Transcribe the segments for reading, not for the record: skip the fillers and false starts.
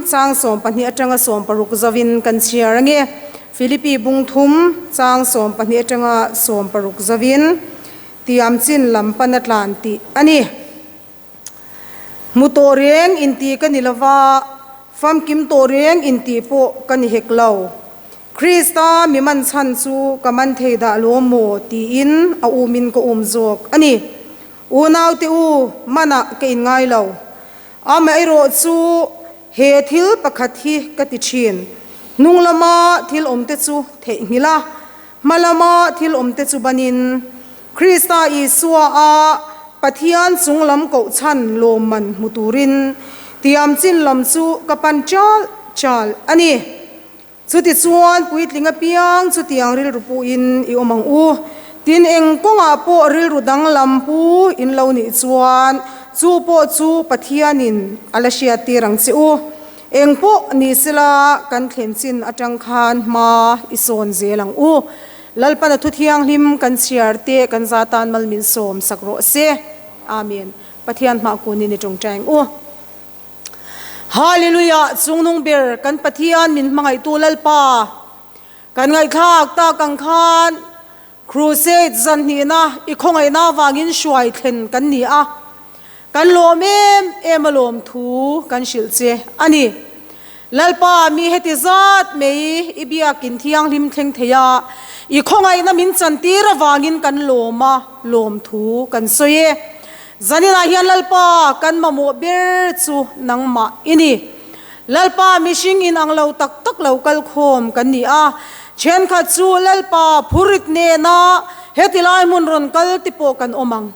chang 12 atanga 16 zawin kan chhiar ange. Philippi bung thum chang 12 atanga 16 zawin tiam chin lam pan a tlan tih a ni. Hmu tawh reng inti ka ni lova, famkim tawh reng inti pawh ka ni hek lo. Krista mi man chhan chu ka man thei dah lo maw tiin a umin ka um zawk a ni. Unaute u, manah ka inngai lo. Amaherawh chu he thil pakhat hi ka ti thin, hnung lama thil awmte chu theihnghilh a, hma lama thil awmte chu banin Krista Isua a Pathian chung lam koh chhan lawmman hmu turin tiam chin lam chu ka pan chal chal a ni. Chutichuan puitling apiang chutiang rilru puhin i awm ang u. Tin eng kawngah pawh rilru danglam pu in lo nih chuan chu pawh chu Pathianin a la hriattir ang che u. Eng pawh ni sela kan thlen chin atang khan hma i sawn zel ang u. Lalpana thu thianghlim kan chhiar te kan za tan mal min sawm sak rawh se. Amen. Pathian hmah kun in i tawngtai ang u. Hallelujah Chungnung ber kan Pathian min hmangaihtu Lalpa kan ngaihthlak tak ang khan Crusade zan hnihna i khawngaihna avangin hruai thlen kan ni a, kan lawm em em a lawm thu kan hrilh che a ni. Lalpa mi heti zat mai i biakin thianghlim thleng thei a, i khawngaihna min chantir avangin kan lawm a lawm thu kan sawi e. Zaninah hian Lalpa kan mamawh ber chu nangmah i ni. Lalpa mihring in ang lo tak tak lo kal khawm kan ni a, thenkhat chu Lalpa phurit nena heti lai hmun rawn kal ti pawh kan awm ang.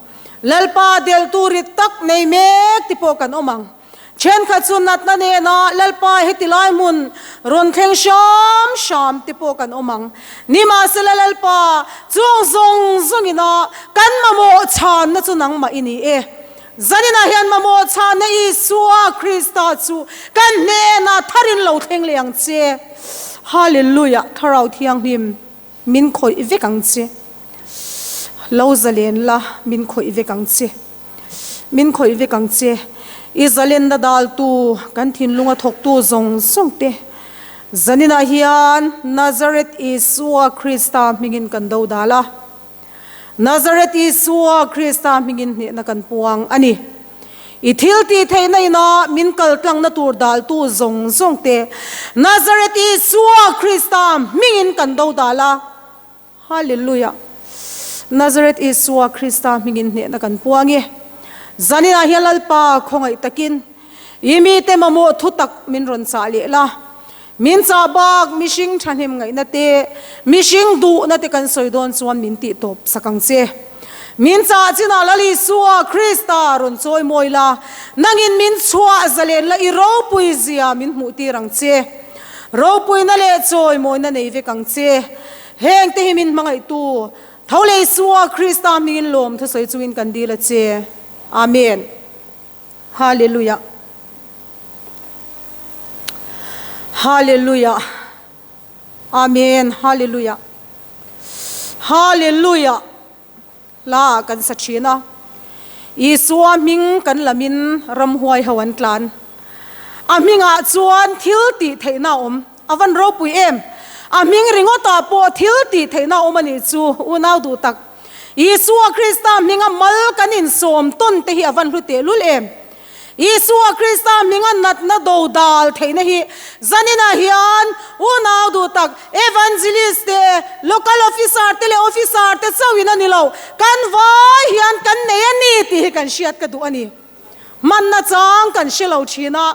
Lalpa deltu rit tak nei mek ti pawh kan awm ang. Thenkhat chu natna nena Lalpa heti lai hmun rawn thleng hram hram ti pawh kan awm ang. Nimahsela Lalpa chung zawng zawngina kan mamawh chhanna chu nangmah i ni e. Zaninah hian mamawh chhana Isua Krista chu kan hnenah tharin lo thleng leh ang che. Hallelujah! Thlarau Thianghlim, min khawih vek ang che. Lo zalen la, min khawih vek ang che. Min khawih vek ang che. I zalenna daltu, kan thinlunga thawktu zawng zawng te. Zaninah hian Nazareth Isua Krista hmingin kan do dal a. Nazareth Isua Krista hmingin hnehna kan puang a ni. I thil tih theihna ina min kal tlangna tur daltu zawng zawng te Nazareth Isua Krista hmingin kan do dal a. Hallelujah! Nazareth Isua Krista hmingin hnehna kan puang e. Zaninah hian Lalpa khawngaih takin i mite mamawh thu tak min rawn chah leh la. Min chah bak mihring thahnem ngaihna te, mihring duhna te kan sawi dawn chuan min tih tawp sak ang che. Min chah chinah Lal Isua Krista rawn chawi mawi la, nangin min chhuah zalen la i ropui zia min hmuh tir ang che. Ropuina leh chawi mawina nei vek ang che. Heng te hi min hmangaihtu Tho leh Isua Krista hmingin lawm thusawi chungin kan dil a che. Amen. Hallelujah Hallelujah Amen Hallelujah Hallelujah Hla ah kan sa thin a, Isua hming kan lamin ramhuai ho an tlan. A hmingah chuan thil tih theihna a awm. A van ropui em! A hming ringawtah pawh thil tih theihna a awm a nih chu, unau duh tak. Isua Krista hminga mal kan insawm tawn te hi a van hlu tehlul em! Isua Krista hminga natna do dal theihna hi zaninah hian unau duh tak Evangelist te, Local Officer te leh Officer te chauhin a ni lo, kan vai hian kan nei a ni tih hi kan hriat ka duh a ni. Hmanna chang kan hre lo thin a.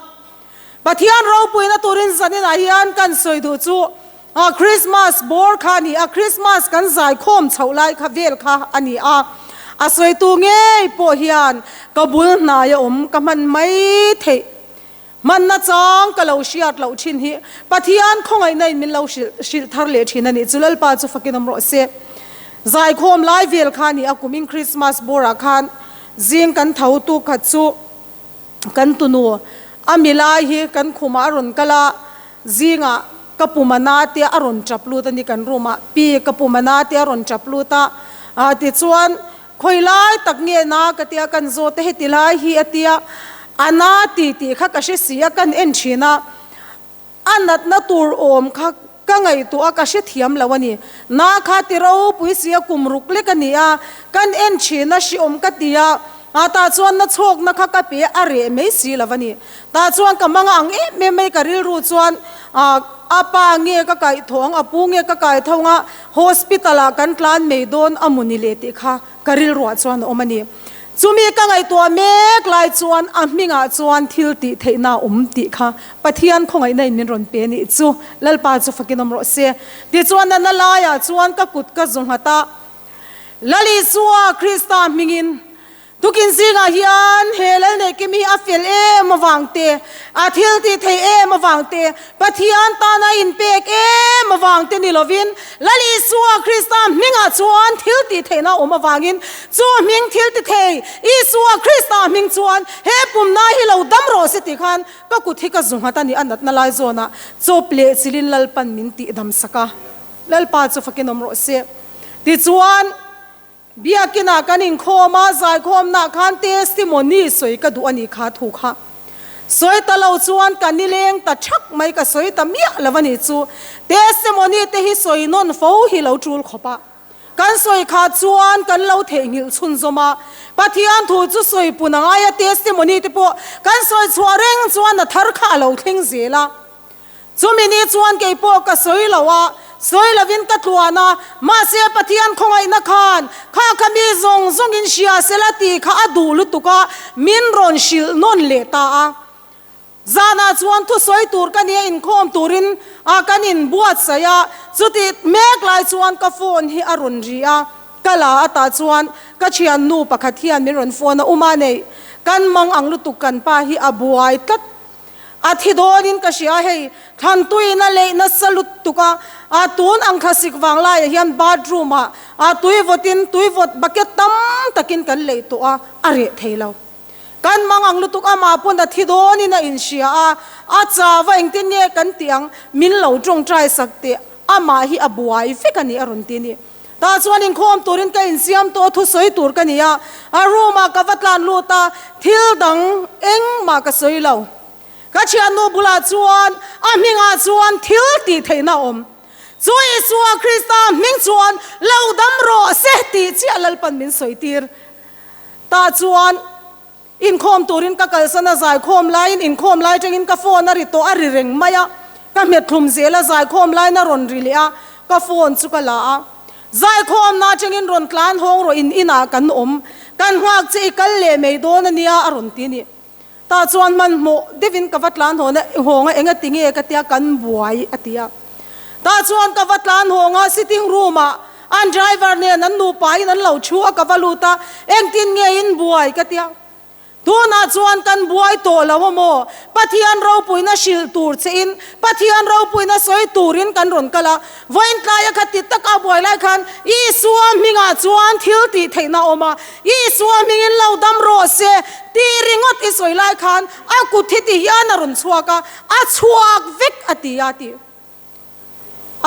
Pathian ropuina turin zaninah hian kan sawi duh chu a Christmas bawr kha a ni a, Christmas kan zaikhawm chhoh lai kha vel kha a ni a, a sawitu ngei pawh hian ka bul hnai a awm ka hman mai theih hmanna chang ka lo hriat loh thin hi Pathian khawngaihna in min lo hrilh hrilh thar leh thin a nih chu Lalpa chu fakin awm rawh se. Zaikhawm lai vel kha a ni a, kumin Christmas bawrah khan zing kan tho tu khat chu Kan tunu a milai hi kan khumah a rawn kal a, zingah ka pum a na te a rawn tap lut a ni kan room ah, pi ka pum a na te a rawn tap lut a, ah tichuan khawi lai tak nge na ka tia kan zawt a heti lai hi a tia, a na ti tih kha ka hre si a kan en thin a. A natna tur awm kha ka ngaihtuah a, ka hrethiam lo a ni. Na kha ti ropui si a kum ruk lek a ni a, kan en thin a, hreawm ka ti a, a tah chuan na chhawkna kha ka pe a reh mai si lo a ni. Tah chuan ka mang ang em em mai ka rilru chuan a pa nge ka kaih tho ang, a pu nge ka kai tho ang a, hospital ah kan tlan mai dawn a maw ni le tih kha ka rilruah chuan a awm a ni. Chumi ka ngaihtuah mek lai chuan a hmingah chuan thil tih theihna a awm tih kha Pathian khawngaihna in min rawn pe nih chu Lalpa chu fakin awm rawh se. Tichuan nana laiah chuan ka kut ka zu nghat a, Lal Isua Krista hmingin Tukin zingah hian he Lalneihkim hi a fel em avang te, a thil tih theih em avang te, Pathian tana inpek em avang te ni lovin Lal Isua Krista hmingah chuan thil tih theihna a awm avangin chu hming thil ti thei Isua Krista hming chuan he pumna hi lo dam rawh se tih khan ka kut hi ka zu nghat a ni a natna lai zawnah chawp leh chilin Lalpan min tih dam sak a, Lalpa chu fakin awm rawh se. Tichuan. Biakinah kan inkhawm a, zaikhawmnah khan testimony sawi ka duh a ni kha thu kha. Sawi ta lo chuan ka nileng ta thak mai ka sawi ta miah lo a ni chu. Testimony te hi sawi nawn fo hi lo tul khawp a. Kan sawi kha chuan kan lo theihnghilh chhunzawm a. Pathian thu chu sawi pun a ngai a, testimony te pawh kan sawi chhuah reng chuan a thar kha a lo thleng zel a. Chumi ni chuan kei pawh ka sawi lo a, sawi lovin ka tluan a, mahse Pathian khawngaihna khan kha kha mi zawng zawngin hria sela tih kha a duh lutuk a, min rawn hrilh nawn leh ta a. Zanah chuan thusawi tur ka nia inkhawm turin a kan inbuatsaih a, chutih mek lai chuan ka phone hi a rawn ri a, ka la atah chuan ka thiannu pakhat hian min rawn phone a, Uma nei, kan mang ang lutuk kan pa hi a buai tlat A thi dawnin ka hria hei, thlantuiin a leih nasa lutuk a, a tun ang thlasik vang laiah hian bathroom ah a tui vawtin tui vawt bucket tam takin kan leih tawh a, a reh thei lo. Kan mang ang lutuk amah pawn a thi dawnin a inhria a, a chau a engtin nge kan tih ang, min lo tawngtai sak teh, amah hi a buai vek a ni a rawn ti a ni. Tah chuan inkhawm turin ka insiam tawh a, thusawi tur ka ni a, a room ah ka va tlan lut a, thil dang engmah ka sawi lo. Ka thiannu bulah chuan a hmingah chuan thil tih theihna a awm. Chu Isua Krista hming chuan lo dam rawh se tih chiah Lalpan min sawi tir. Tah chuan inkhawm turin ka kalsan a, zaikhawm laiin inkhawm lai tangin ka phone a ri tawh a ri reng mai a, ka hmet thlum zel a, zaikhawm laiin a rawn ri leh a, ka phone chu ka la a, zaikhawmna atangin rawn tlan hawng rawh in inah kan awm, kan nghak che i kal leh mai dawn a nia a rawn ti a ni. Tah chuan hmanhmawh deuhin ka va tlan hawn a, hawng a enga tinge ka tia kan buai a ti a. Tah chuan ka va tlan hawng a, sitting room ah an driver nen an nupa in an lo thu a, ka va lut a, engtin nge in buai ka tia. Tunah chuan kan buai tawh lo a maw? Pathian ropuina hrilh tur che in, Pathian ropuina sawi turin kan rawn kal a. Vawiin tlaia kha ti taka buai lai khan Isua hmingah chuan thil tih theihna a awm a, Isua hmingin lo dam rawh se tih ringawt i sawi lai khan a kut hi ti hian a rawn chhuak a, a chhuak vek a ti a tih.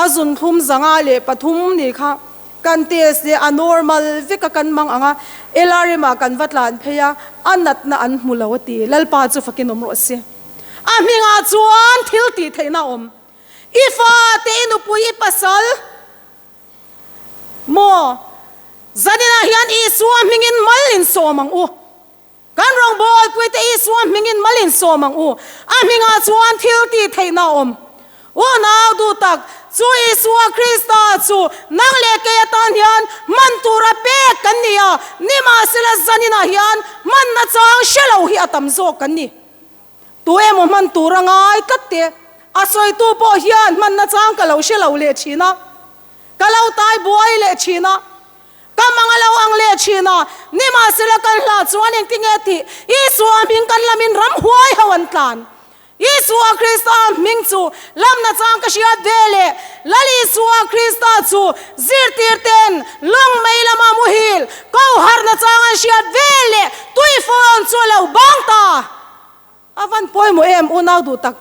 A zunthlum 103 ni kha kan test leh a normal vek a kan mang ang a, LRM ah kan va tlan phei a, a natna an hmu lo a ti. Lalpa chu fakin awm rawh se. A hmingah chuan thil tih theihna a awm. I fate, i nupui, i pasal maw? Zaninah hian Isua hmingin mal insawm ang u. Kan rawngbawlpuite Isua hmingin mal insawm ang u. A hmingah chuan thil tih theihna a awm. Unau duh tak, chu Isua Krista chu nang leh kei atan hian hman tura pek kan ni a, nimahsela zaninah hian hmanna chang hre lo hi a tam zawk kan ni. Tu emaw hman tur a ngai tlat te, a sawitu pawh hian hmanna chang ka lo hre lo leh thin a, ka lo tai buai leh thin a, ka mang a lo ang leh thin a, nimahsela kan hla chuan engtinge tih Isua hming kan lamin ramhuai ho an tlan. Isua Krista hming chu lamna chang ka hriat ve leh Lal Isua Krista chu zirtir ten lawng mei lama muhil ko harna chang an hriat ve leh tui fawn chu a lo bang ta. A van pawimawh em unau duh tak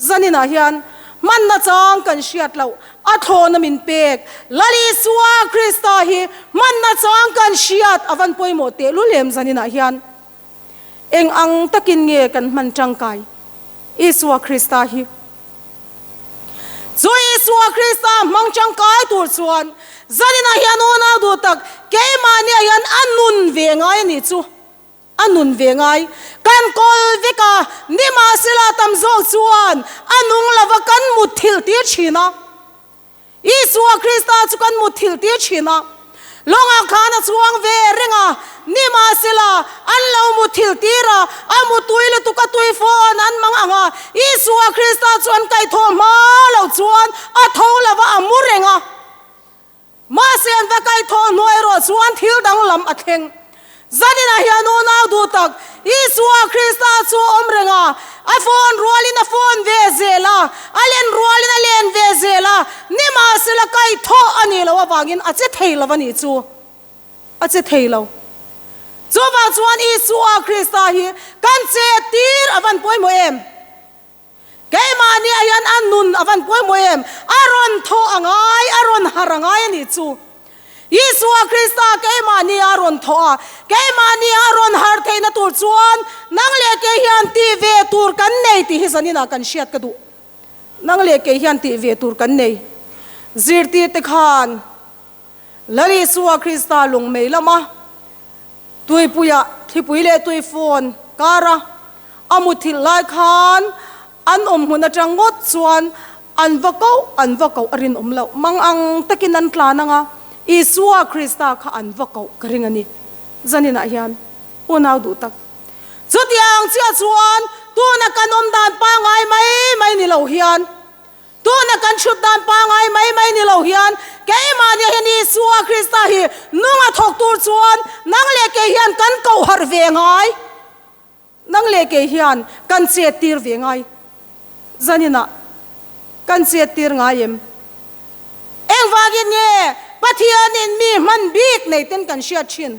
zaninah hian hmanna chang kan hriat loh a thlawna min pek Lal Isua Krista hi hmanna chang kan hriat a van pawimawh tehlul em zaninah hian. Eng ang takin nge kan hman tangkai Isua Krista hi? Chu Isua Krista hmang tangkai tur chuan zaninah hian unau duh tak keimahniah hian a nun ve ngai a nih chu. A nun ve ngai. Kan kawl vek a, nimahsela tam zawk chuan a nung lova kan mutthilh tir thin a. Isua Krista chu kan mutthilh tir thin a. Lawngah khan a chuang ve reng a, nimahsela an lo mutthilh tir a, a mutui lutuk a tui fawn an mang ang a, Isua Krista chu an kaihthawh hma lo chuan a tho lova a mu reng a. Mahse an va kaihthawh hnuai erawh chuan thil danglam a thleng. Zaninah hian unau duh tak Isua Krista chu a awm reng a, a phone rualin a phone ve zel a, a len rualin a len ve zel a, nimahsela kaihthawh a nih loh avangin a che thei lo a nih chu. A che thei lo. Chuvang chuan Isua Krista hi kan che tir a van pawimawh em? Keimahniah hian a nun a van pawimawh em? A rawn thawh a ngai, a rawn harh a ngai a nih chu. Isua Krista keimahnia a rawn thawh a, keimahnia a rawn harh theihna tur chuan nang leh kei hian tih ve tur kan nei tih hi zaninah kan hriat ka duh. Nang leh kei hian tih ve tur kan nei. Zirtirte khan Lal Isua Krista lungmei lama Tuipuiah thlipui leh tuifawn kara a muthilh lai khan an awm hmun atang ngawt chuan an va koh an va koh a rinawm loh. Mang ang takin an tlan anga Isua Krista kha an va koh ka ring a ni. Zaninah hian unau duh tak. Chutiang chiah chuan tuna kan awm dan pangngai mai mai ni lo hian Tuna kan chhut dan pangai mai mai ni lo hian keimahni hian Isua Krista hi nung a thawk tur chuan nang leh kei hian kan koh harh ve ngai. Nang leh kei hian kan chet tir ve ngai. Zaninah kan chet tir ngai em? Engvangin nge Pathianin mi hman bik nei ten kan hriat thin?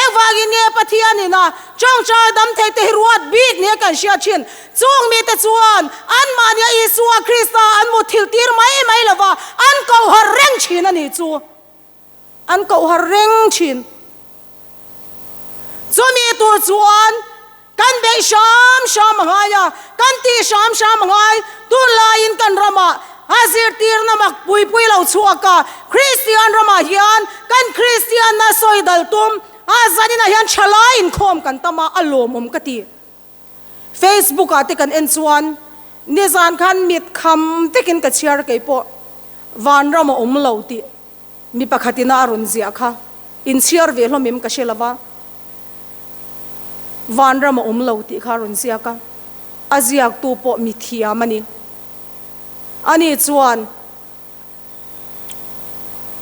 Engvangin nge Pathianin a tawngtai dam thei te hi ruat bik nia kan hriat thin? Chung mite chuan anmahnia Isua Krista an mutthilh tir mai mai lo va, an kohhar reng thin a nih chu. An kohhar reng thin. Chumi tur chuan kan beih hram hram a ngai a, kan tih hram hram a ngai. Tunlaiin kan ramah a zirtirna mak pui pui lo chhuak a, Kristian ramah hian kan Kristianna sawi dal tum a zaninah hian thalai inkhawm kan tam a, a lawmawm ka ti. Facebook ah te kan en chuan nizan khan mit kham vekin ka chhiar kei pawh vanram a awm lo tih. Mi pakhatin a rawn ziah kha inchhiar ve hlawm em ka hre lova, vanram a awm lo tih kha a rawn ziak a, a ziaktu pawh mi thiam a ni. Ani chuan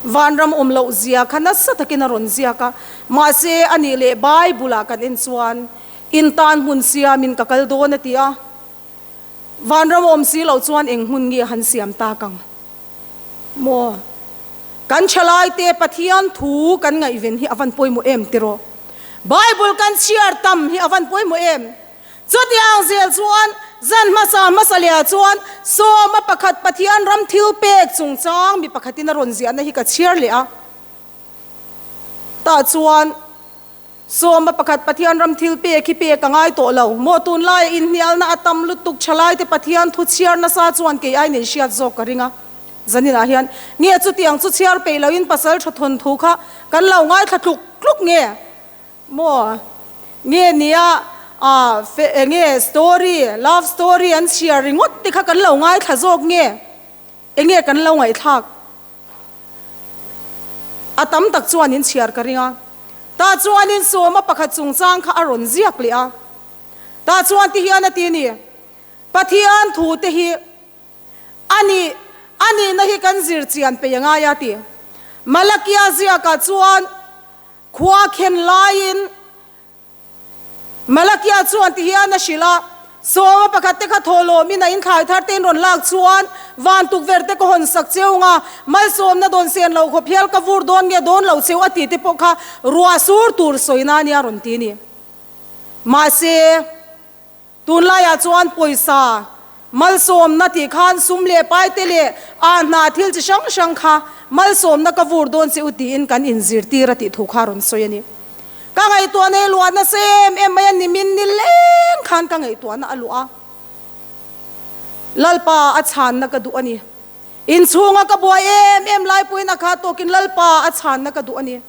vanram awm loh zia kha nasa takin a rawn ziak a, mahse a nih leh Bible ah kan en chuan intan hmun siamin ka kal dawn a ti a, vanram awm si loh chuan eng hmun nge han siam tak ang? Maw? Kan thalaite Pathian thu kan ngaihven hi a van pawimawh em tiraw? Bible kan chhiar tam hi a van pawimawh em? Chutiang zel chuan zan hmasa hmasa lehah chuan sawma pakhat Pathian ram thil pek chungchang mi pakhatin a rawn ziahna hi ka chhiar leh a. Tah chuan. Sawma pakhat Pathian ram thil pek hi pek a ngai tawh lo. Maw tunlaia inhnialna a tam lutuk thalaite Pathian thu chhiar nasa chuan kei aiin in hriat zawk ka ring a. Zaninah hian nge chutiang chu chhiar peih loin pasal tha thawn thu kha kan lo ngaithla tluk tluk nge? Maw nge nia ah enge story, love story an chhiar ringawt te kha kan lo ngaithla zawk nge? Enge kan lo ngaihthlak? A tam tak chuan in chhiar ka ring a. Tah chuanin sawma pakhat chungchang kha a rawn ziak leh a. Tah chuan ti hian a ti ni, Pathian thu te hi a nih a nihna hi kan zir chian peih a ngai a ti. Malakia ziakah chuan khua khen laiin Malakia chuan ti hian a hrilh a, Sawma pakhat te kha thawhlawmin a inthlai thar te in rawn lak chuan van tukverh te ka hawn sak cheu nga, malsawmna dawn sen lo khawp hial ka vur dawn nge dawn lo cheu a ti te pawh kha ruah sur tur sawi na nia rawn ti ni. Mahse. Tunlaiah chuan pawisa malsawmna tih khan sum leh paite leh ah hna thil chi hrang hrang kha malsawmna ka vur dawn che u tiin kan inzirtir a tih thu kha a rawn sawi a ni. Ka ngaihtuahna hi luah nasa em em mai a ni min ni leng khan ka ngaihtuahna a luah a. Lalpa a chhanna ka duh a ni. Inchhunga ka buai em em lai pawhin a kha tawkin Lalpa a chhanna ka duh a ni.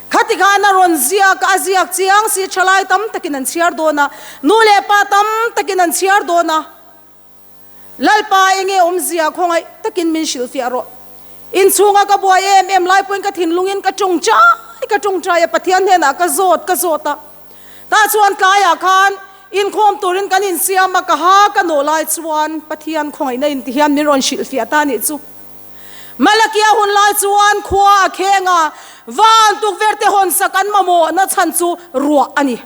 Khati khan a rawn ziak a, a ziak chiang si thalai tam takin an chhiar dawn a, nu leh pa tam takin an chhiar dawn a. Lalpa enge awmzia khawngaih takin min hrilhfiah rawh. Inchhunga ka buai em em lai pawhin ka thinlungin ka tawngtai ka tawngtai a, Pathian hnenah ka zawt ka zawt a. Tah chuan tlaiah khan inkhawm turin kan insiam a, ka ha ka nawh lai chuan Pathian khawngaihna in ti hian min rawn hrilhfiah ta anih chu. Malakia hun lai chuan khua a kheng a, van tukverh te hawnsak an mamawhna chhan chu ruah a ni.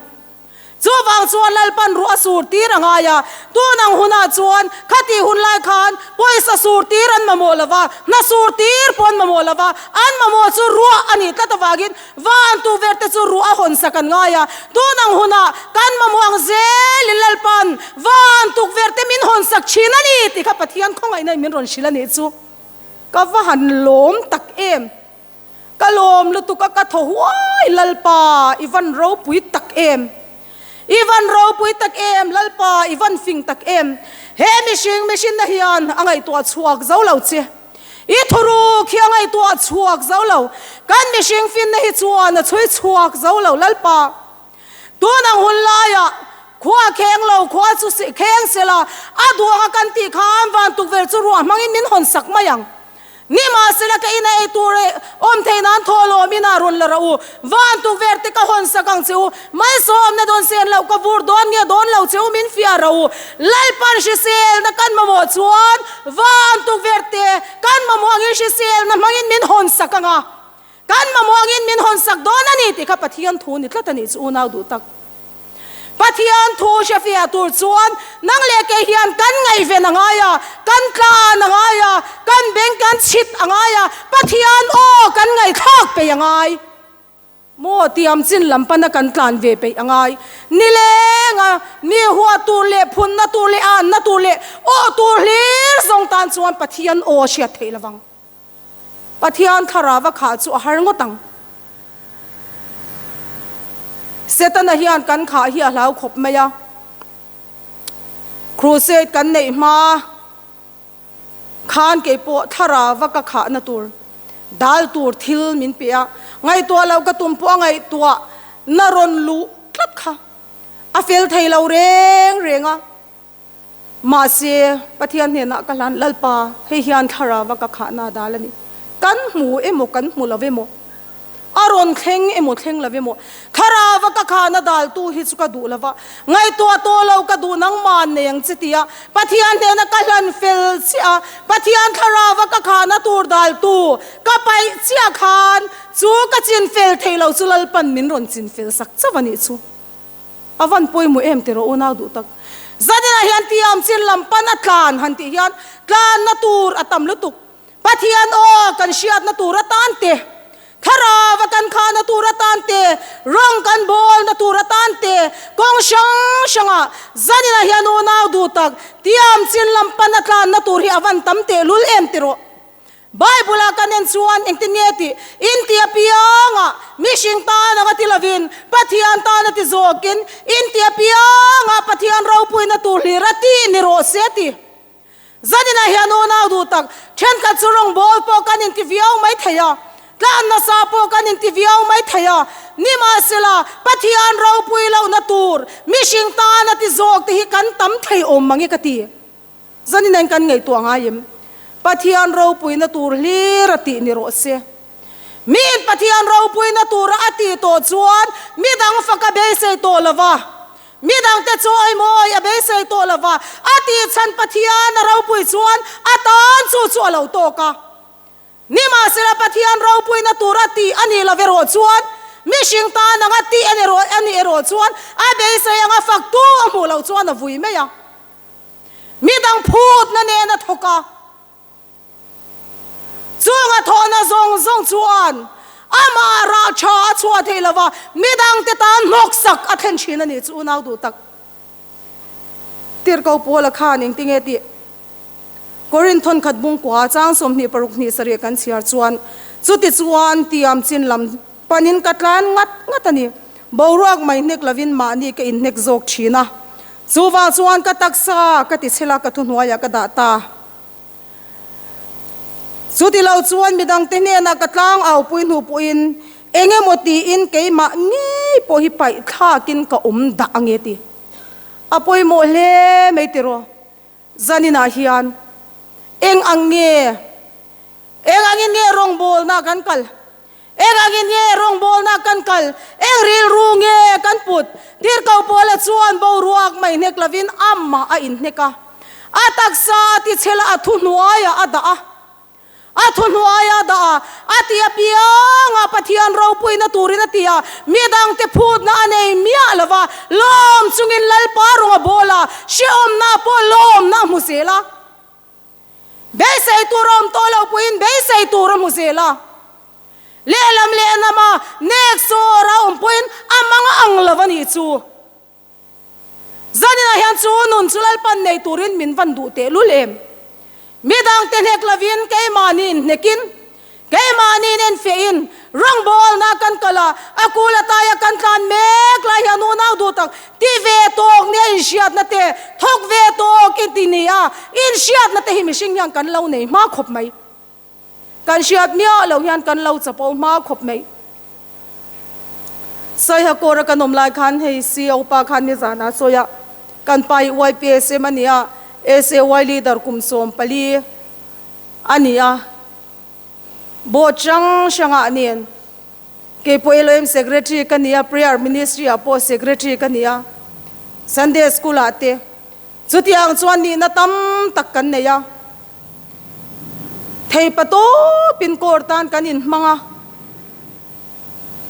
Chuvang chuan Lalpan ruah a sur tir a ngai a, tun ang hunah chuan khatih hun lai khan pawisa sur tir an mamawh lo va, hna sur tir pawh an mamawh lo va, an mamawh chu ruah a nih tlat avangin van tukverh te chu ruah a hawnsak an ngai a. Tun ang hunah kan mamawh ang zelin Lalpan van tukverh te min hawnsak thin a ni tih kha Pathian khawngaihna in min rawn hrilh a nih chu ka va han lawm tak em! Ka lawm lutuk a ka thaw huai Lalpa i van ropui tak em I van ropui tak em Lalpa i van fing tak em He mihring mihrinna hian a ngaihtuah chhuak zo lo che I thuruk hi a ngaihtuah chhuak zo lo Kan mihring finna hi chuan a chhui chhuak zo lo Lalpa Tun ang hun laiah khua kheng lo khua chu kheng sela a duang a kan tih khan van tukverh chu ruah hmangin min hawn sak mai ang. Nimahsela ka ina ei tur e awm thei nan thaw lawm ina rawn la rawh u. Van tukverh te ka hawn sak ang che u. Malsawmna dawn sen loh ka vur dawn nge dawn lo che u min fiah rawh u. Lalpan hriselna kan mamawh chuan van tukverh te kan mamawh angin hriselna hmangin min hawn sak ang a. Kan mamawh angin min hawn sak dawn a ni tih kha Pathian thu ni tlat a nih chu unau duh tak. Pathian thu hrefiah tur chuan nang leh kei hian kan ngaihven a ngai a, kan tlan a ngai a, kan beng kan chhit a ngai a, Pathian aw kan ngaihthlak peih a ngai. Maw tiam chin lam pana kan tlan ve peih a ngai. Nileng a, mi huat tur leh phunna tur leh anna tur leh aw tur hlir zawng tan chuan Pathian aw a hriat theih lovang. Pathian thlarau a khah chu a har ngawt ang. Setana hian kan khah hi a hlau khawp mai a. Crusade kan neih hma khan kei pawh thlarau a ka khahna tur dal tur thil min pe a, ngaihtuah loh ka tum pawh a ngaihtuah na rawn luh tlat kha a fel thei lo reng reng a. Mahse, Pathian hnenah ka hlan, Lalpa, hei hian thlarau a ka khahna dal a ni. Kan hmu emaw, kan hmu lo emaw, a rawn thleng emaw, thleng lo emaw, thlarau a ka khahna daltu hi chu ka duh lo va, ngaihtuah tawh lo ka duh nangmah nei ang che tia Pathian hnena ka hlan fel chiah a, Pathian thlarau a ka khahna tur daltu ka paih chiah khan chu ka chin fel thei lo chu Lalpan min rawn chin fel sak chauh a nih chu. A van pawimawh em tiraw unau duh tak. Zaninah hian tiam chin lam pan a tlan han tih hian tlanna tur a tam lutuk. Pathian aw kan hriatna tur atan te, thlarau a kan khahna tur atan te, rawng kan bawlna tur atan te, kawng hrang hrangah zaninah hian unau duh tak tiam chin lam pan a tlanna tur hi a van tam tehlul em tiraw. Bible-a kan en chuan engtin nge tih? Inti apianga mihring tan anga ti lovin Pathian tan a ti zawkin inti apianga Pathian ropuina tur hlir a tih ni rawh se a ti. Zaninah hian unau duh tak thenkhat chu rawngbâwl pawh kan inti viau mai thei a, tlan nasa pawh kan inti viau mai thei a, nimahsela Pathian ropui lohna tur mihring tan a ti zawk te hi kan tam thei awm mange ka ti. Zanin en kan ngaihtuah ngai em? Pathian ropuina tur hlir a tih ni rawh se. Miin Pathian ropuina tura a tih tawh chuan midang fak a beisei tawh lo va, midangte chawimawi a beisei tawh lo va, a tih chhan Pathian a ropui chuan a tan chu chu a lo tawk a. Nimahsela Pathian ropuina tura tih a nih lo erawh chuan mihring tan anga tih a nih erawh chuan a beisei anga faktu a hmuh loh chuan a vui mai a. Midang phutna nen a thawk a, chunga thawhna zawng zawng chuan amah rah tha a chhuah thei lo va, midangte tan hnawksak a thlen thin a nih chu unau duh tak. Tirhko Paula khan engtinge tih Korinth thawnkhat bungkua chang 26 hnih sarih kan chhiar chuan, Chutichuan tiam chin lam panin ka tlan ngat ngat a ni. Boruak mai hnek lovin mahni ka inhnek zawk thin a. Chuvang chuan ka taksa ka ti chhela ka thuhnuaiah ka dah ta. Chuti lo chuan midangte hnenah ka tlang aupui hnu pawhin eng emaw tiin keimah ngei pawh hi paih thlakin ka awm dah ang e ti. A pawimawh hle mai tiraw? Zaninah hian eng ang nge? Eng angin nge rawngbawlna kan kal? Eng angin nge rawngbawlna kan kal? Eng rilru nge kan put? Tirhkoh Paula chuan boruak mai hnek lovin amah a inhnek a. A taksa a tichhel a, a thuhnuaiah a dah a. A thuhnuaiah a dah a, a ti apiang a, Pathian ropuina turin a ti a, midangte phutna a nei miah lo va, lawm chungin Lalpa rawng a bawl a, hrehawmna pawh lawmna a hmu zel a. Beisei tur a awm tawh lo pawhin beisei tur a hmu zel a. Lehlam lehnama nek sawr a awm pawhin a mang ang lo a nih chu. Zaninah hian chu nun chu Lalpan nei turin min van duh tehlul em? Midangte hnek lovin keimahni inhnekin Keimahni nen fiahin rawngbawlna kan kal a, a kul ataia kan tlan mek lai hian unau duh tak ti ve tawk nia inhriatna te, thawk ve tawk in ti nia inhriatna te hi mihring hian kan lo nei hma khawp mai. Kan hriat miah lo hian kan lo chapo hma khawp mai. Saiha kawra kan awm lai khan hei CEO pa khan nizanah sawi a, kan pa hi YPSM a nia, SAY leader kum 14 a ni a. Board hrang hrangah nen keipawh LOM Secretary ka ni a, Prayer Ministry ah pawh Secretary ka ni a, Sunday School ah te chutiang chuan nihna tam tak kan nei a. Theipa tawpin court tan kan inhmang a,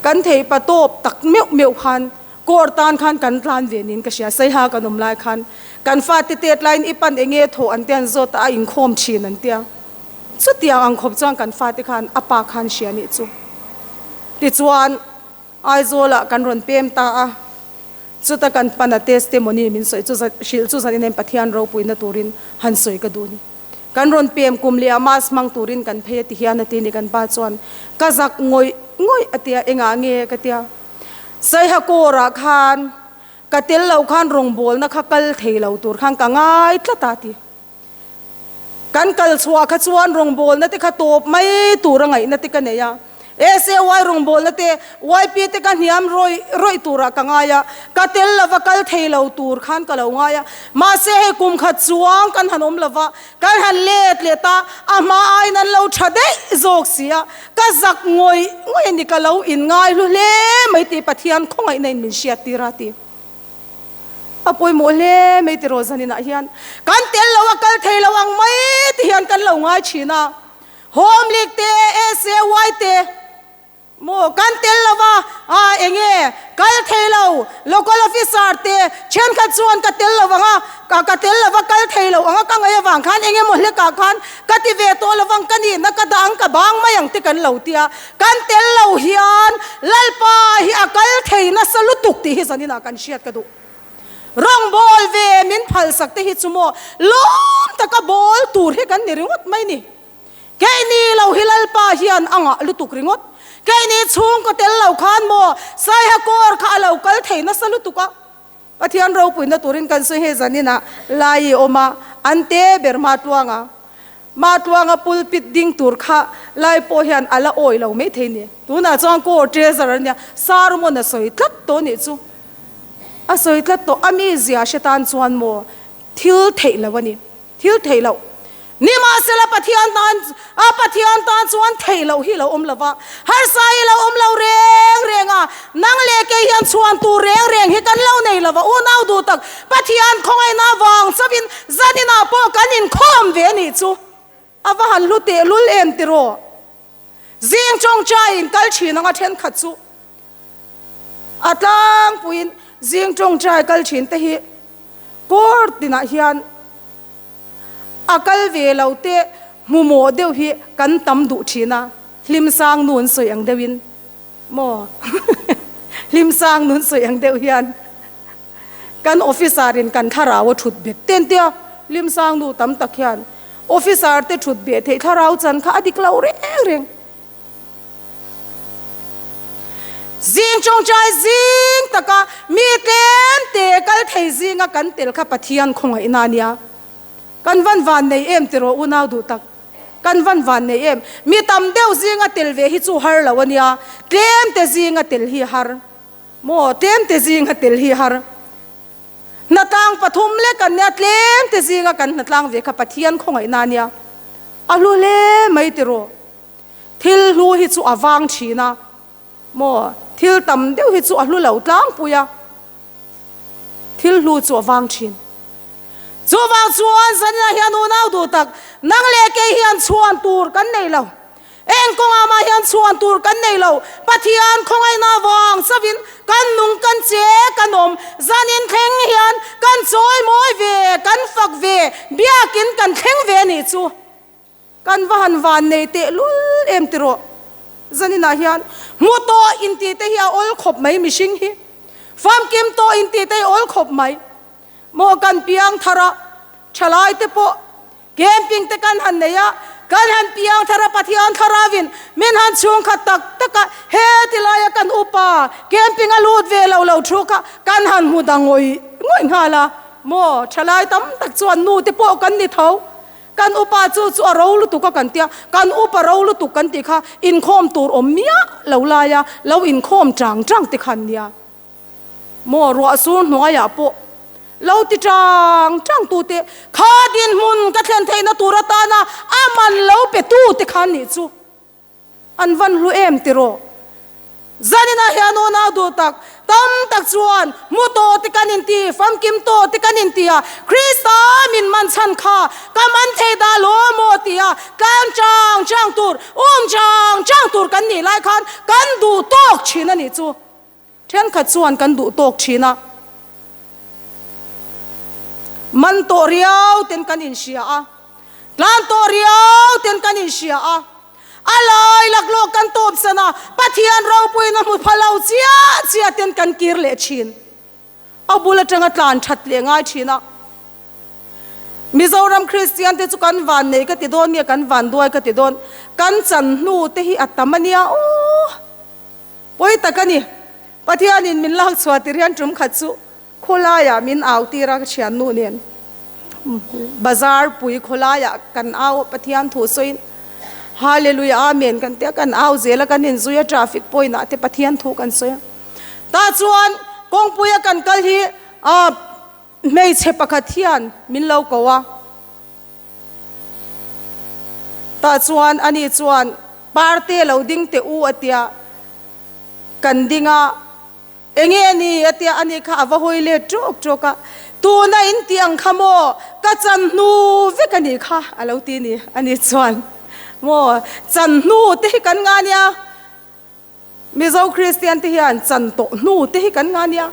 kan theipa tawp tak meuh meuh khan court tan khan kan tlan ve niin ka hria. Saiha kan awm lai khan kan fate tet laiin i pan enge thawh an tia an zawt a, a inkhawm thin an tia. Chutiang ang khawp chuan kan fate khan a pa khan hria nih chu. Tichuan, Aizawlah kan rawn pem ta a, chuta kan pana testimony min sawi chu hrilh chu zanin hian Pathian ropuina turin han sawi ka duh ni. Kan rawn pem kum leh a mass hmang turin kan phei a ti hian a ti ni kan pa chuan ka zak ngawih ngawih a tia engah nge ka tia. Saiha kawrah khan ka tel lo khan rawngbawlna kha kal thei lo tur khan ka ngai tlat a ti. Kan kal chhuah kha chuan rawngbawlna te kha tawp mai tur a ngaihna te ka nei a. SAY rawngbawlna te, YP te ka hniam rawih rawih turah ka ngai a, ka tel lova kal thei lo tur khan ka lo ngai a. Mahse hei kum khat chuang kan han awm lova, kan han let let a, a hma aiin an lo tha daih zawk si a, ka zak ngawih ngawih a ni, ka lo inngai hlu hle mai tih Pathian khawngaihna in min hriat tir a ti. A pawimawh hle mai tiraw zaninah hian kan tel lo a kal thei lo ang mai ti hian kan lo ngai thin a, Home League te, SAY te maw kan tel lo va, a enge kal thei lo, Local Officer te thenkhat chuan ka tel lo vang a, ka ka tel lo va kal thei lo ang a ka ngaih avang khan enge maw hlekah khan ka ti ve tawh lo vang ka nihna ka dah ang ka bang mai ang te kan lo tia, Kan tel lo hian Lalpa hi a kal thei nasa lutuk tih hi zaninah kan hriat ka duh. Rawngbâwl ve min phalsak te hi chu maw lawm taka bâwl tur hi kan ni ringawt mai ni. Keini lo hi Lalpa hian a ngah lutuk ringawt. Keini chhungkaw tel lo khan maw Saiha kawr kha a lo kal thei nasa lutuk a. Pathian ropuina turin kan sawi hei zaninah lai i awm a, an te ber hma tluang a. Hma tluanga pulpit ding tur kha lai pawh hian a la awi lo maithei ni. Tunah chuan Core Treasurer a nia, sermon a sawi tlat tawh nih chu. A sawi tlat tawh, a mizia hre tan chuan maw thil theih loh a ni. Thil theih loh. Nimahsela Pathian tan a Pathian tan chuan theih loh hi lo awm lo va, harsa hi lo awm lo reng reng a, nang leh kei hian chhuan tur reng reng hi kan lo nei lo va, unau duh tak Pathian khawngaihna vang chauhin zaninah pawh kan inkhawm ve a nih chu a va han hlu tehlul em tiraw? Zing tawngtai in kal thin anga thenkhat chu a tlangpuiin zing tawngtai kal thin te hi kawr tinah hian A kal ve lo te hmumawh deuh hi kan tam duh thin a, hlimsang nun sawi ang deuhin maw hlimsang nun sawi ang deuh hian kan officer in kan thlarau a thut bet ten tia hlimsang nu tam tak hian officer te thut beh theih thlarau chan kha a dik lo reng reng. Zing tawngtai zing taka mi tlem te kal thei. thei zinga kan tel kha Pathian khawngaihna a nia. Kan van van nei em tiraw unau duh tak? Kan van van nei em? Mi tam deuh zinga tel ve hi chu har lo a nia, tlem te zinga tel hi har. Maw, tlem te zinga tel hi har. Hnatlang pathum lek an nia, tlem te zinga kan hnatlang ve kha Pathian khawngaihna a nia. A hlu hle mai tiraw? Thil hlu hi chu a vang thin a. Maw, thil tam deuh hi chu a hlu lo tlangpui a, thil hlu chu a vang thin. Chuvang chuan Zanina hian unau duh tak, nang leh kei hian chhuan tur kan nei lo. Eng kawngah mah hian chhuan tur kan nei lo. Pathian khawngaihna vang chavin kan nung kan che kan awm. Zanin thleng hian kan chawi mawi ve, kan fak ve, biakin kan thleng ve a nih chu. Kan va han van nei teh lul em ti rawh. Zaninah hian hmu tawh intih te hi a awl khawp mai mihring hi. Famkim tawh intih te hi awl khawp mai. Maw kan piang thar a, thalai te pawh camping te kan han nei a, kan han piang thar a Pathian thlarauin min han chhungkhat tak tak a, he ti laia kan upa camping a lut ve lo lo thu kha kan han hmu da ngawih ngawih nghal a. Maw thalai tam tak chuan nu te pawh kan ni tho. Kan upa chu chu a ro lutuk a kan tia, kan upa ro lutuk kan tih kha inkhawm tur awm miah lo laia lo inkhawm chang chang te khan nia. Maw ruah sur hnuaiah pawh lo ti chang chang tu te kha dinhmun ka thlen theihna tur atana a man lo pe tu te khan nih chu. An van hlu em tiraw? Zaninah hian unau duh tak tam tak chuan hmu tawh te kan inti, famkim tawh te kan inti a, Krista min man chhan kha ka man thei dah lo maw tia tlang chang chang tur, um chang chang tur kan nih lai khan kan duh tawk thin a nih chu. Thenkhat chuan kan duh tawk thin a, man tawh riau ten kan inhria a, tlan tawh riau ten kan inhria a, a lai laklawk kan tawp san a, Pathian ropuina hmu pha lo chiah chiah ten kan kir leh thin. A bul atanga tlan that leh ngai thin a. Mizoram Kristian te chu kan van nei ka ti dawn nge kan van duai ka ti dawn, kan chan hnu te hi a tam a nia aw. Pawi tak a ni. Pathianin min lak chhuah tir hian tum khat chu khawlaiah min au tir a, ka thiannu nen bazar pui khawlaiah kan au a, Pathian thu sawiin Hallelujah Amen kan ti a, kan au zel a, kan inzui a, traffic point ah te Pathian thu kan sawi a. Tah chuan kawngpuia kan kal hi hmeichhe pakhat hian min lo ko a. Tah chuan ani chuan Parte lo ding teh u a tia, kan ding a, enge a ni a tia, ani kha a va hawi let ṭawk ṭawk a, tuna in tih ang kha maw ka chan hnu vek a nih kha a lo ti ni, ani chuan maw chan hnu te hi kan nga nia. Mizo Kristian te hian chan tawh hnu te hi kan nga nia.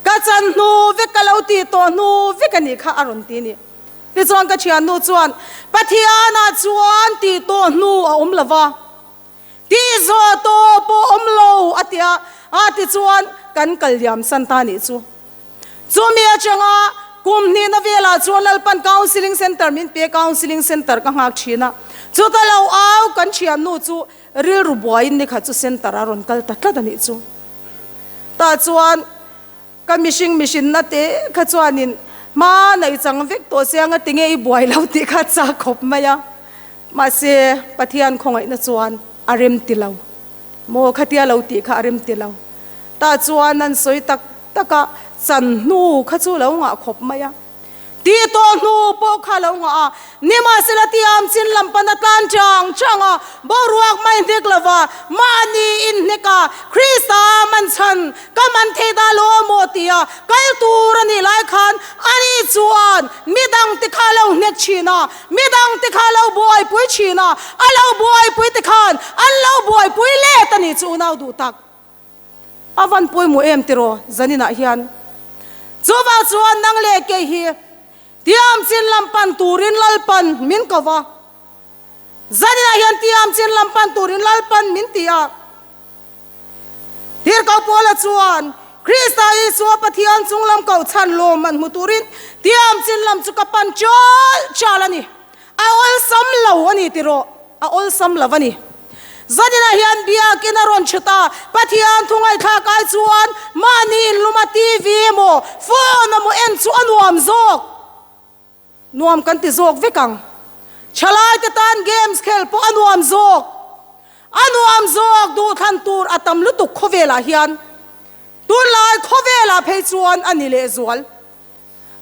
Ka chan hnu vek ka lo tih tawh hnu vek a nih kha a rawn ti ni. Tichuan ka thiannu chuan Pathianah chuan tih tawh hnu a awm lo va, tih zawh tawh pawh awm lo a ti a, a tichuan kan kal liam san ta nih chu. Chumi atanga kum hnihna velah chuan Lalpan Counselling Centre min pe, Counselling Centre ka nghak thin a, chuta lo au kan thiannu chu Rilru buaiin nikhat chu centre a rawn kal ta tlat a nih chu. Tah chuan ka mihring mihrinna te kha chuanin hma naih chang vek tawh se anga tinge i buai lo tih kha a chak khawp mai a. Mahse Pathian khawngaihna chuan a rem ti lo. Maw khatia lo tih kha a rem ti lo. Tah chuan an sawi tak tak a, chan hnu kha chu lo ngah khawp mai a. Tih tawh hnu pawh kha lo ngah a, nimahsela tiam chin lam pana tlan chang chang a, boruak mai hnek lova mahni inhnek a, Krista man chhan ka man thei dah lo maw tia kal tur a nih lai khan ani chuan midang te kha lo hnek thin a, midang te kha lo buaipui thin a, a lo buaipui te khan an lo buaipui let a nih chu unau duh tak. A van pawimawh em tiraw zaninah hian? Chuvang chuan nang leh kei hi tiam chin lam pan turin Lalpan min ko va. Zaninah hian tiam chin lam pan turin Lalpan min ti a. Tirhkoh Paula chuan Krista Isua Pathian chung lam ko chhan lawm an hmu turin tiam chin lam chu ka pan chal chal a ni. A awlsam lo a ni tiraw? A awlsam lo a ni. Zaninah hian biakin a rawn chhut a, Pathian thu ngaihthlak ai chuan mahni inluma TV emaw phone emaw en chu a nuam zawk. Nuam kan ti zawk vek ang. Thalaite tan games khel pawh a nuam zawk. A nuam zawk duhthlan tur a tam lutuk khawvelah hian. Tunlai khawvelah phei chuan a ni lehzual.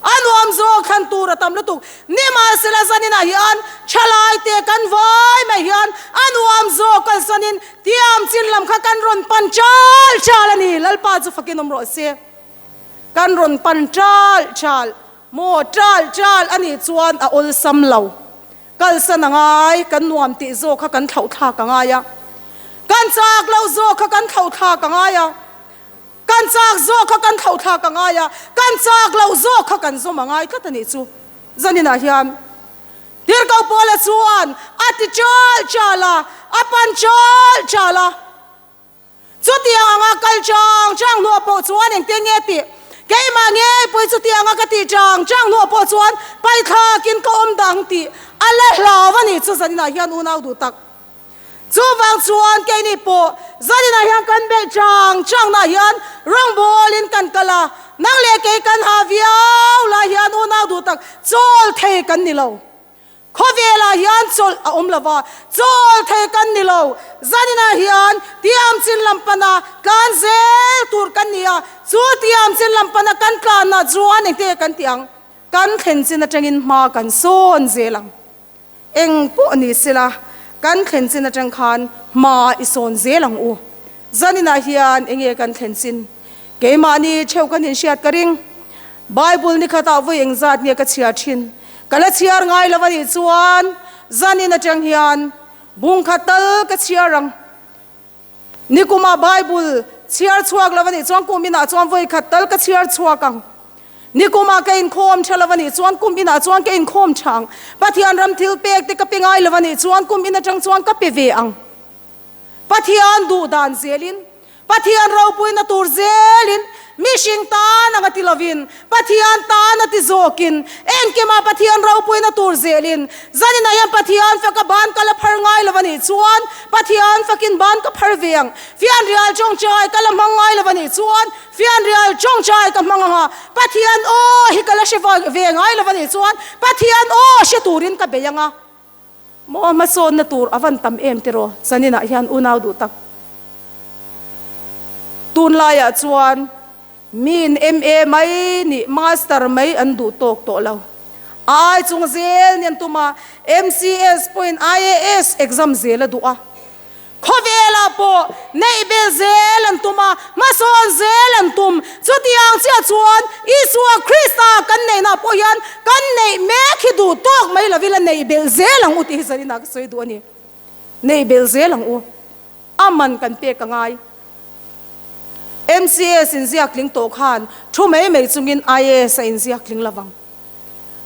A nuam zawk thlan tur a tam lutuk. Nimahsela zaninah hian thalaite kan vai mai hian a nuam zawk kalsanin tiam chin lam kha kan rawn pan chal chal a ni. Lalpa chu fakin awm rawh se. Kan rawn pan chal chal. Maw chal chal a nih chuan a awlsam lo. Kalsan a ngai, kan nuam tih zawk kha kan thlauh thlak a ngai a. Kan chak loh zawk kha kan thlauh thlak a ngai a. Kan chak zawk kha kan thlauh thlak a ngai a, kan chak loh zawk kha kan zawm a ngai tlat a nih chu. Zaninah hian Tirhkoh Paula chuan a ti chal chal a, a pan chal chal a. Chutiang anga kal chang chang hnuah pawh chuan engtin nge tih? Keimah ngei pawhin chutianga ka tih chang chang hnuah pawh chuan paithlakin ka awm dang tih a la hlau a nih chu zaninah hian unau duh tak. Chuvang chuan keini pawh zaninah hian kan beih chang changnaah hian rawngbawlin kan kal a, nang leh kei kan ha viau lai hian unau duh tak chawl thei kan ni lo. Khawvelah hian chawlh a awm lo va, chawl thei kan ni lo. Zaninah hian tiam chin lam pana tlan zel tur kan ni a, chu tiam chin lam pana kan tlanna chuan engte kan tih ang? Kan thlen chin atangin hma kan sawn zel ang. Eng pawh ni sela, kan thlen chin atang khan hma i sawn zel ang u. Zaninah hian enge kan thlen chin? Keimahni theuh kan inhriat ka ring. Bible ni khatah vawi engzat nge ka chhiar thin? Ka la chhiar ngai lo a nih chuan zanin atang hian bung khat tal ka chhiar ang. Nikumah Bible chhiar chhuak lo a nih chuan kum inah chuan vawi khat tal ka chhiar chhuak ang. Nikumah ka inkhawm tha lo a nih chuan kum inah chuan ka inkhawm tha ang. Pathian ram thil pek te ka pe ngai lo a nih chuan kum in atang chuan ka pe ve ang. Pathian duh dan zelin, Pathian ropuina tur zelin, mihring tan anga ti lovin, Pathian tan a ti zawkin, engkimah Pathian ropuina tur zelin, zaninah hian Pathian faka ban ka la phar ngai lo a nih chuan, Pathian fakin ban ka phar ve ang. Fianrial tawngtai ka la hmang ngai lo a nih chuan, Fianrial tawngtai ka hmang ang a, Pathian aw hi ka la hre ve ngai lo a nih chuan, Pathian aw hre turin ka bei ang a. Maw hmasawnna tur a van tam em tiraw zaninah hian unau duh tak. Tunlaiah chuan miin MA mai nih Master mai an duh tawk tawh lo. A ai chung zel ni an tum a, MCS pawhin IAS exam zel a duh a. Khawvelah pawh neih bel zel an tum a, hmasawn zel an tum. Chutiang chiah chuan Isua Krista kan neihna pawh hian kan neih mek hi duh tawk mai lovin a neih belh zel ang u tih hi zaninah ka sawi duh a ni. Neih belh zel ang u. A man kan pek a ngai. MCS inziak tling tawh khan thu mai mai chungin IAS a inziak tling lovang.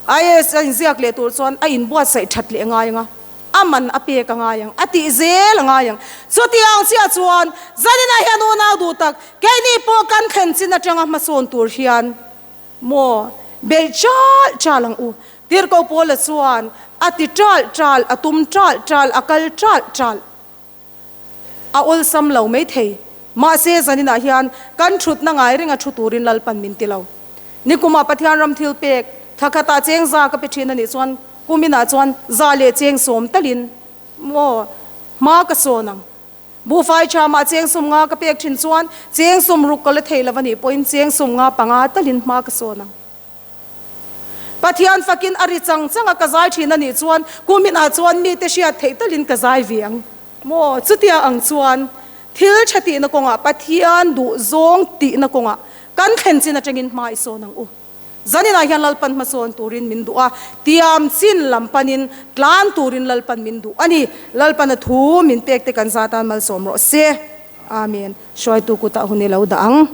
IAS a inziak leh tur chuan a inbuatsaih that leh a ngai ang a, a man a pek a ngai ang, a tih zel a ngai ang. Chutiang chiah chuan zaninah hian unau duh tak, keini pawh kan thlen chin atanga hmasawn tur hian maw beih chal chal ang u. Tirhkoh Paula chuan a ti chal chal, a tum chal chal, a kal chal chal. A awlsam lo mai thei. Mahse, zaninah hian kan thutna ngai ringa thu turin Lalpan min ti lo. Nikumah Pathian ram thil pek thla khatah cheng za ka pe thin a nih chuan kuminah chuan za leh cheng sawm talin maw hma ka sawn ang. Buhfai thamah cheng sum nga ka pek thin chuan cheng sum ruk ka la thei lo a nih pawhin cheng sum nga panga talin hma ka sawn ang. Pathian fakin a ri chang chang a ka zai thin a nih chuan kuminah chuan mite hriat theih talin ka zai ve ang maw? Chutia ang chuan thil tha tihna kawngah Pathian duh zawng tihna kawngah kan thlen chin atangin hma i sawn ang u. Zaninah hian Lalpan hmasawn turin min duh a, tiam chin lam panin tlan turin Lalpan min duh a ni. Lalpan a thu min pek te kan zatan malsawm rawh se. Amen. Hruaitu kutah hun i lo dah ang.